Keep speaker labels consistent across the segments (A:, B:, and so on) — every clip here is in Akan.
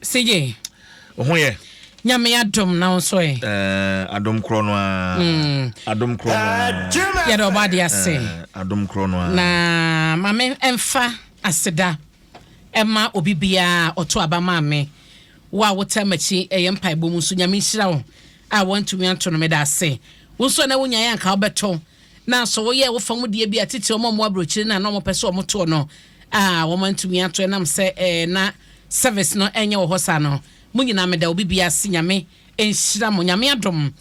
A: CJ.
B: Wo ho yɛ?
A: Nyame adom na wo nso ɛ?
B: Eh, adom korɔ no ara. Mm. Adom korɔ no ara.
A: Yɛde ɔba ade ase.
B: Eh, adom korɔ no ara.
A: Na maame ɛmfa aseda ɛma obi biara ɔto aba maa me. Wo a wotaa m'akyi ɛyɛ mpaebɔ mu nso Nyame nhyira wo a wantumi anto no meda ase. Wo nso na wonyae anka wobɛto. Nanso woyɛɛ wo fam deɛ bi a titire wɔn a wɔwɔ aburokyire no a na wɔpɛ sɛ wɔtoɔ no a wɔantumi ato ɛnam sɛ eh, na service no ɛnyɛ wɔ hɔ saa no. Mo nyinaa meda obi biara ase Nyame nhyira mo. Nyame adom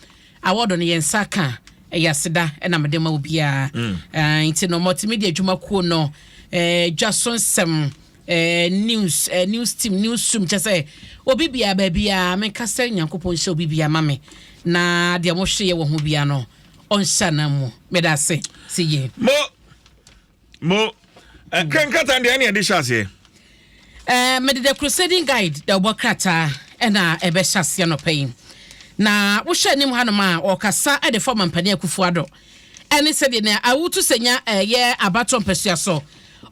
A: award no yɛn nsa aka ɛyɛ aseda ɛna mede ma obiara. Mm. Uh, nti no multimedia adwumakuo no eh, dwa so nsɛm eh, news eh, news team newsroom kyɛ sɛ obi biara baabiara menka sɛ Nyankopɔn nhyɛ obi biara ma me na deɛ mohweyɛ wɔ ho biara no ɔnhyɛ anan mu meda ase sɛ yie.
B: Mo mo eh, kra nkrataa deɛ ɛne ɛde hyɛ aseɛ.
A: Eh, mede The Crusading Guide da ɔbɔ krataa ɛna ɛbɛhyɛ aseɛ nɔpɛ yi. Na wohwɛ anim hanom a ɔkasa de fa ɔmampanin Akufo Addo ɛne sɛdeɛ nea awutu sɛ nya ɛyɛ abatoɔ mpasua so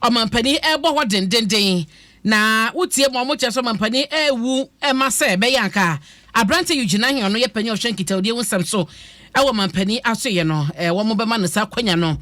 A: ɔmampanin ɛbɔ hɔ dendenden. Na wotie ma wɔkyerɛ sɛ ɔmampanin rewu ma sɛ ɛbɛyɛ anka aberante Eugene Ahe ɔno yɛ panyin a ɔhwɛ nkitahodie ho nsɛm so wɔ ɔmampanin asoeɛ no, wɔbɛma no saa akwanya no.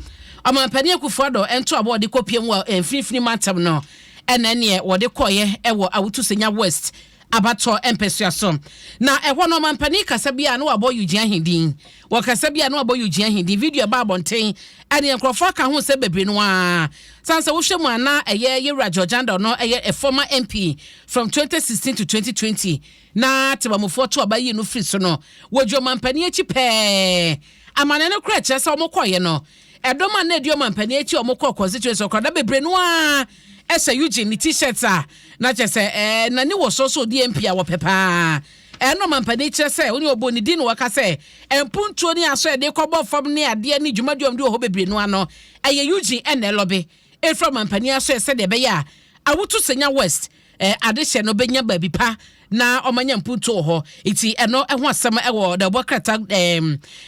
A: Ɔmampanin Akufo-Addo ntoabɔ a ɔde kɔpiem wɔ mfinimfini mantam no ɛna ɛneɛ wɔde kɔeɛ wɔ Awutu Senya West abatoɔ mpɛsua so. Na ɛhɔ no ɔmampanin kasa bi a na wabɔ Eugene Ahe din. Wɔ kasa bi a na wabɔ Eugene Ahe din, video ɛbaa abɔnten ɛne nkurɔfoɔ aka ho sɛ bebree no ara. Sane sɛ wohwɛ mu a na ɛyɛ Yewura George Andah ɔno ɛyɛ a former MP from 2016 to 2020 na temamufoɔ to aba yii no firi so no, wɔgye ɔmampanin akyi pɛɛ. Amanneɛ no koraa kyerɛ sɛ wɔkɔeɛ no, ɛdɔm a na ɛdi ɔmampanin akyi a wɔkɔɔ constituency hɔ koraa na bebree no ara hyɛ Eugene ne t-shirt a na kyerɛ sɛ ɛɛ n'ani wɔ so sɛ ɔdi MP a wɔpɛ paa. Ɛno ɔmampanin kyerɛ sɛ onye ɔbɔ ne din na wɔka sɛ mpuntuo ne asɔ ɛde kɔbɔ fam ne adeɛ ne dwumadie a wɔde wɔ hɔ bebree no ano ɛyɛ Eugene ɛna ɛlɔbe ɛfiri ɔmampanin asɔɛ sɛdeɛ ɛbɛyɛ a Awutu Senya West eh, adehyɛ no bɛnya baabi pa na ɔmanya mpuntuo wɔ hɔ. Nti ɛno ɛho asɛm ɛwɔ the ɔbɔ krata eh,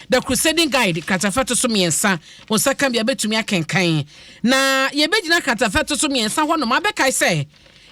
A: The Crusading Guide kratafa to so mmiɛnsa. Wo nsa ka bi a bɛtumi akenkan. Na yɛbɛgyina kratafa to so mmiɛnsa hɔ nom abɛkae sɛ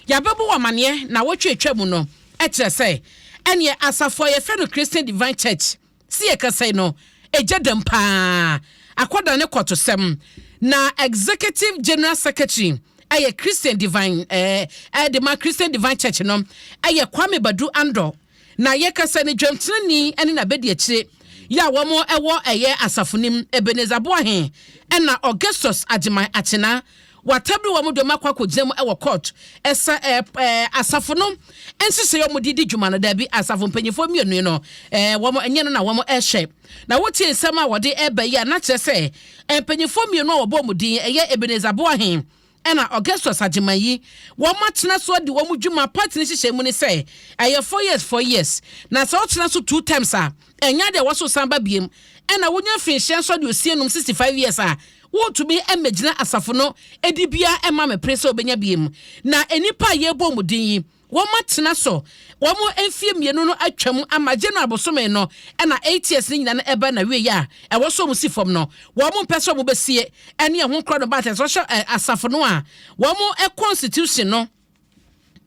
A: yɛabɛbɔ wɔ amaneɛ na wɔtwe atwa mu no ɛkyerɛ sɛ ɛneɛ asafo a yɛfrɛ no Christian Divine Church Se yɛkasa yi no, egya dam paa. Akwadaa no kɔtosɛm. Na Executive General Secretary ɛyɛ Christian Divine ɛɛ ɛde ma Christian Divine Church no ɛyɛ Kwame Badu Andor. Na yɛkasa no dwamtenani ɛne n'abadiakyire yɛ a wɔn ɛwɔ ɛyɛ asafo no mu Ebenezer Boahen ɛna Augustus Agyeman Akyena. Wɔatabiri wɔn de wɔn akɔ akɔgyina mu wɔ court. Ɛsɛ ɛɛ ɛɛ asafo no nhyehyɛe a wɔde di dwuma no, dabi, asafo mpanyinfoɔ mmienu yi no, ɛɛ wɔn ɛnyɛ no na wɔn ɛhyɛ. Na wotie nsɛm a wɔde ɛreba yi a, na kyerɛ sɛ mpanyinfoɔ mmienu a wɔbɔ wɔn din, ɛyɛ Ebenezer Boahen ɛna Augustus Agyeman yi, wɔn atena so adi wɔn dwuma. Party no nhyehyɛe mu ne sɛ ɛyɛ 4 years 4 years, na sɛ wotena so two times a, ɛnyɛ adeɛ a wɔso san ba biem. Ɛna wonya mfinhyia nso 55, 65 years a, wontumi mmɛgyina asafo no dibea mma me pere sɛ wobɛnya biem. Na nnipa a yɛrebɔ wɔn din yi, wɔatena so wɔn mfeɛ 2 no atwam ama January bosome no ɛna 8 years no nyinaa no ɛba n'awieeɛ a ɛwɔ sɛ wɔn si fam no, wɔn mpɛ sɛ wɔn bɛsie ɛne ɛho korɔ no ba sɛ wɔhyɛ asafo no a wɔn constitution no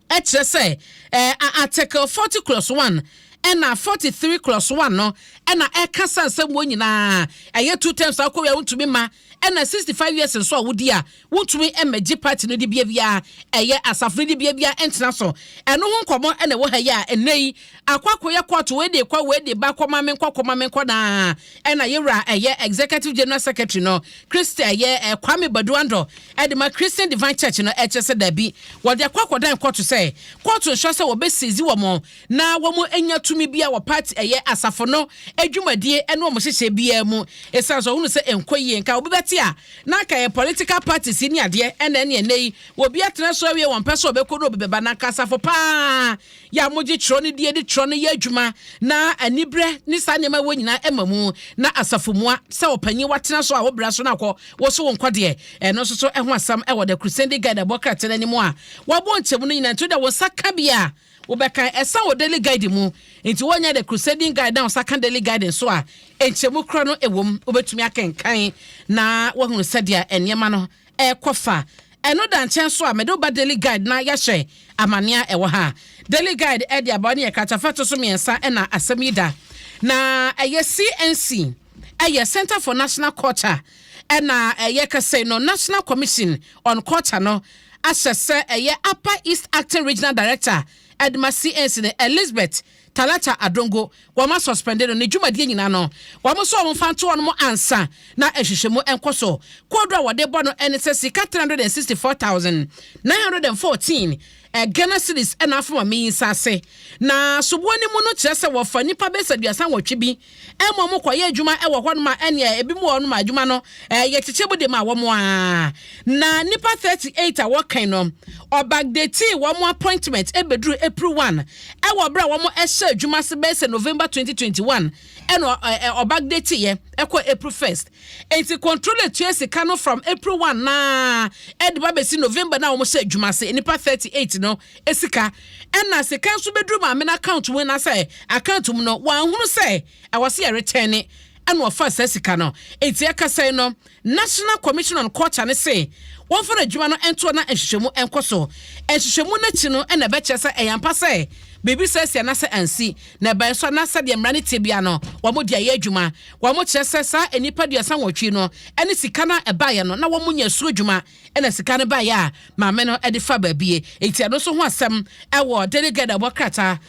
A: ɛkyerɛ sɛ article 40 clause 1 ɛna 43 clause 1 no ɛna ɛka sa nsɛm wɔ nyinaa. Ɛyɛ two terms a wokɔ wia wontumi ma, ɛna 65 years nso a wodi a wontumi mmɛgye party no de bia bia ɛyɛ asafo no de bia bia ntena so. Ɛno ho nkɔmmɔ ɛna ɛwɔ ha yi a ɛnɛ yi akɔ akɔyɛ court wei de kɔ wei de ba, kɔma me nkɔ, kɔma me nkɔ, naa ɛna yɛwura ɛyɛ Executive General Secretary no Christy ɛyɛ Kwame Badu Andor ɛde ma Christian Divine Church no ɛkyerɛ sɛ daabi, wɔde akɔ akɔdan court sɛ court nhyɛ sɛ wɔbɛseize wɔn na wɔn anya tumi bi a wɔ party ɛyɛ asafo no adwumadie ɛne wɔn hyehyɛ biara mu, ɛsiane sɛ ɔhunu sɛ nkɔ yie. Nka obi bɛte a na anka yɛ political parties ne adeɛ ɛna ɛne ɛnɛ yi obi atena so awie wɔn pɛ sɛ ɔbɛkɔ na obi bɛba. Na nka asafo paa yɛ a mogye twerɛ no die de twerɛ no yɛ adwuma na aniberɛ ne saa nneɛma wɔ nyinaa ɛma mu na asafo mua sɛ ɔpanyin watena so a wobra so no akɔ wo so wo nkɔ deɛ. Ɛno nso so ɛho asɛm ɛwɔ The Crusading Guide ɛbɔ krataa no anim a wɔabɔ nkyɛmu no nyinaa, nti wode wo nsa ka bi a wobɛkan ɛsan wɔ Daily Guide mu. Nti wɔnyɛ The Crusading Guide na wo nsa ka Daily Guide nso a, nkyɛmu korɔ no ɛwɔ mu, wobɛtumi akenkan na woahunu sɛdeɛ nneɛma no ɛrekɔ fa. Ɛno da nkyɛn so a, mede wo ba Daily Guide na yɛahyɛ amanneɛ a ɛwɔ ha. Daily Guide de aba ne yɛ kratafa ɛto so mmiɛnsa na asɛm yi da. Na ɛyɛ CNC, ɛyɛ Center for National Culture, ɛna ɛyɛ kɛsɛi no National Commission on Culture no ahyɛ sɛ ɛyɛ Upper East Acting Regional Director ɛde ma CNC no Elizabeth Talata Adongo, wɔn asɔspɛnde no ne dwumadie nyinaa no, wɔn nso wɔn mfa nto wɔn ansa na nhwehwɛmu nkɔ so. Koodu a wɔde bɔ no ne sɛ sika 364,914 Ghana cedis na afa ma me yi nsa ase. Na soboɔ no mu no kyerɛ sɛ wɔfa nnipa bɛyɛ sɛ 38 bi ma wɔn kɔyɛ adwuma wɔ hɔnom a ɛneɛ ebi mu wɔ hɔnom a adwuma no yɛkyekyɛ mu de ma wɔn a na nnipa 38 a wɔkan no ɔbackdatii wɔn appointment ɛbɛduru April 1 ɛwɔ berɛ a wɔn ɛhyɛ adwuma ase bɛyɛ sɛ November 2021 ɛna ɔbackdateeɛ ɛkɔ April 1st. Enti controller tua sika no from April 1 naa ɛde ba bɛsi November na wɔn hyɛ adwuma ase nnipa 38 no sika. Ɛna sika nso bɛduru maame no account mu na sɛ account mu no wɔanhunu sɛ ɛwɔ sɛ yɛretɛne ɛna ɔfa saa sika no. Enti ɛkasa yi no National Commission on Culture ne se wɔmfa no adwuma no ntoɔ na nhwehwɛmu nkɔ so. Nhwehwɛmu no akyi no ɛna ɛbɛkyerɛ sɛ ɛyɛ ampa sɛ biribi sɛ asi anaasɛ ansi, na ɛbɛn so anaasɛ deɛ mmara no te bia no wɔn de ayɛ adwuma. Wɔn kyerɛ sɛ saa nnipa 38 no ɛne sika no a ɛbaeɛ no na wɔn nyɛ so adwuma ɛna sika no baeɛ a maame no de fa baabie. Enti ɛno nso ho asɛm ɛwɔ Daily Guide ɛwɔ krataa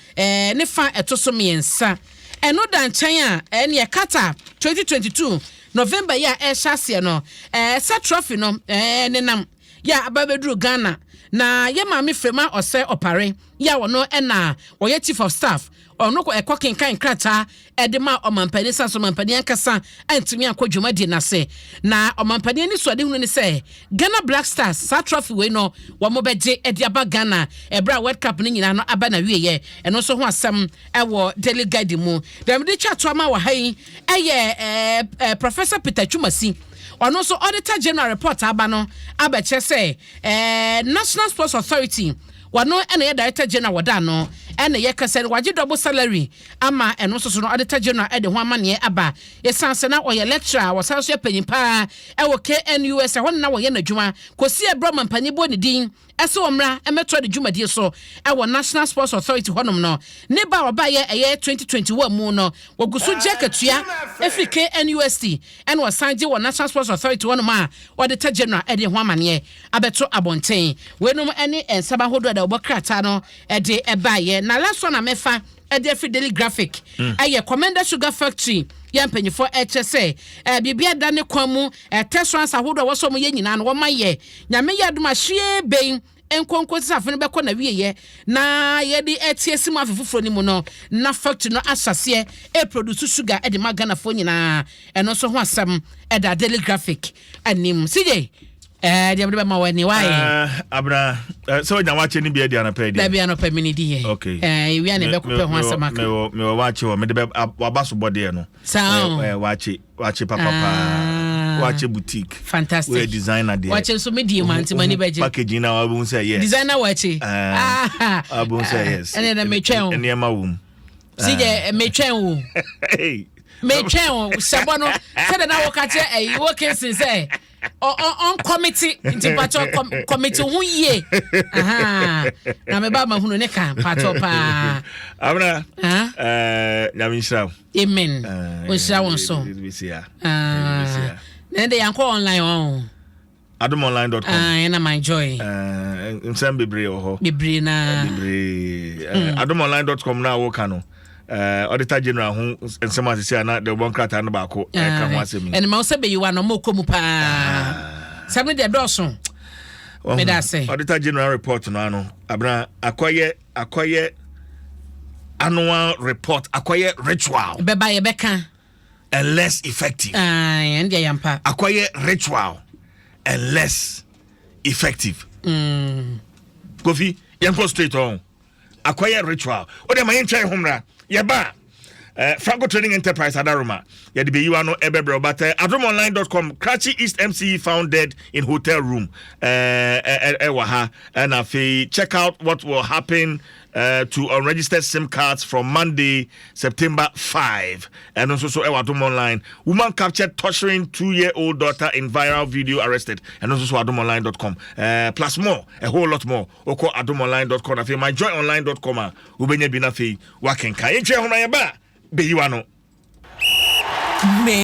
A: ne fa ɛto so mmiɛnsa. Ɛno da nkyɛn a ɛneɛ Qatar 2022 November yi a ɛhyɛ aseɛ no sɛ trophy no nenam yɛ a aba bɛduru Ghana na yɛ maame Frema Ɔsɛ Ɔpare yɛ a ɔno ɛna wɔyɛ chief of staff ɔno ɛkɔ kenkan krataa ɛde ma ɔmampanin san so ɔmampanin ankasa antumi ankɔ dwumadie n'ase na ɔmampanin ani so adehunu ne sɛ Ghana Black Stars saa trophy wei no wɔn bɛgye ɛde aba Ghana ɛberɛ a World Cup no nyinaa no aba na wieɛ. Ɛno nso ho asɛm ɛwɔ Daily Guide mu. Dɛm de twa to ama wɔ ha yi ɛyɛ Professor Peter Twumasi, ɔno nso Auditor General report aba no abɛkyerɛ sɛ National Sports Authority wɔno ɛna yɛ Director General wɔda no ɛna yɛ kasa no wagye double salary ama ɛno nso so no Auditor General ɛde ho amanneɛ aba. Yɛsan sɛ na ɔyɛ lecturer a wɔsan so yɛ panyin paa ɛwɔ KNUS ɛhɔ na wɔyɛ n'adwuma kɔsi ɛberɛ ɔmampanin bɔ ne din ɛsɛ wɔn mmra ɛmɛtoa ne dwumadie so ɛwɔ National Sports Authority hɔnom no. Ne ba a ɔbaayɛ ɛyɛ 2021 mu no wɔgu so gye akatua ɛfiri KNUST ɛna ɔsan gye wɔ National Sports Authority hɔnom a Auditor General ɛde ho amanneɛ abɛto abɔnten. Weinom ɛne nsɛm ahodoɔ a ɛwɔ krataa no ɛde ɛbaayɛ. Na last one a mɛfa ɛde afiri Daily Graphic ɛyɛ Komenda Sugar Factory. Yɛ mpanyinfoɔ ɛkyɛ sɛ biribi ada ne kwan mu test runs ahodoɔ a wɔsɔ wɔn yɛ nyinaa no wɔma yɛ Nyame yɛ adom ahwie bɛn nkonko sɛ afe no bɛkɔ na wieyɛ na yɛde ɛte asi mu afe foforɔ no mu no na factory no ahyɛseɛ ɛproduce sugar ɛde ma Ghanafoɔ nyinaa. Ɛno nso ho asɛm ɛda Daily Graphic anim. CJ, deɛ mede bɛma wɔ ani waayɛ.
B: Abra sɛ wonya wakye no bi adi anɔpɛ deɛ?
A: Dabi, anɔpɛ mene di yɛ.
B: Okay.
A: Ewia ne bɛkɔpɛ ho asɛm aka.
B: Mewɔ wakye hɔ mede bɛ waba so bɔdeɛ no.
A: Saa o.
B: Wakye wakye papapaa wakye boutique.
A: Fantastic.
B: Woyɛ designer deɛ.
A: Wakye nso medie ma nti m'ani bɛgye.
B: Packaging na wabɛhu sɛ yes.
A: Designer wakye.
B: Wabɛhu sɛ yes.
A: Ɛne na metwɛn o.
B: Nneɛma wɔ mu.
A: CJ, metwɛn o, metwɛn o. Sɛbɔ no sɛde na wɔka kyerɛ ɛyi Wilkinson sɛ ɔnkɔmiti nti mpatsɔ kɔmiti ho yie na meba ma hunu ne ka mpatsɔ paa.
B: Abena, Nyame nhyira wo.
A: Amen, ɔnhyira wɔn so na ɛde yankɔ online ɔn.
B: adomonline.com.
A: Ɛna my joy.
B: Nsɛm bebree wɔ hɔ.
A: Bebree na.
B: Bebree. Adomonline.com na woka no Auditor General ho nsɛm asese a na de wɔbɔ nkrataa no baako ɛka ho asɛm yi.
A: Ɛnum awo sɛ bɛyi na ɔmo kɔ mu paa sɛm no deɛ dɔɔso, meda ase.
B: Auditor General report no ano abena akɔyɛ annual report, akɔyɛ ritual.
A: Bɛba yɛbɛka.
B: And less effective.
A: Ɛn deɛ yampa.
B: Akɔyɛ ritual and less effective. Kofi, yɛnkɔ straight on. Akɔyɛ ritual o de ma yɛntwɛn ho mmra yɛba. Franco Trading Enterprise Adaroma yɛde bɛyiwa no ɛbɛbrɛ. But adomonline.com, Krachi East MCE found dead in hotel room ɛwɔ ha. Ɛna afei check out what will happen to unregistered SIM cards from Monday, September 5. And also so ɛwɔ Adom Online. Woman captured torturing 2-year-old daughter in viral video arrested. And also so adomonline.com. Plus more, a whole lot more. Oko adomonline.com. Afei myjoyonline.com a wobɛnya bi na afei wakenka. Yɛntwa ho na yɛba bɛyiwa no.
C: Me.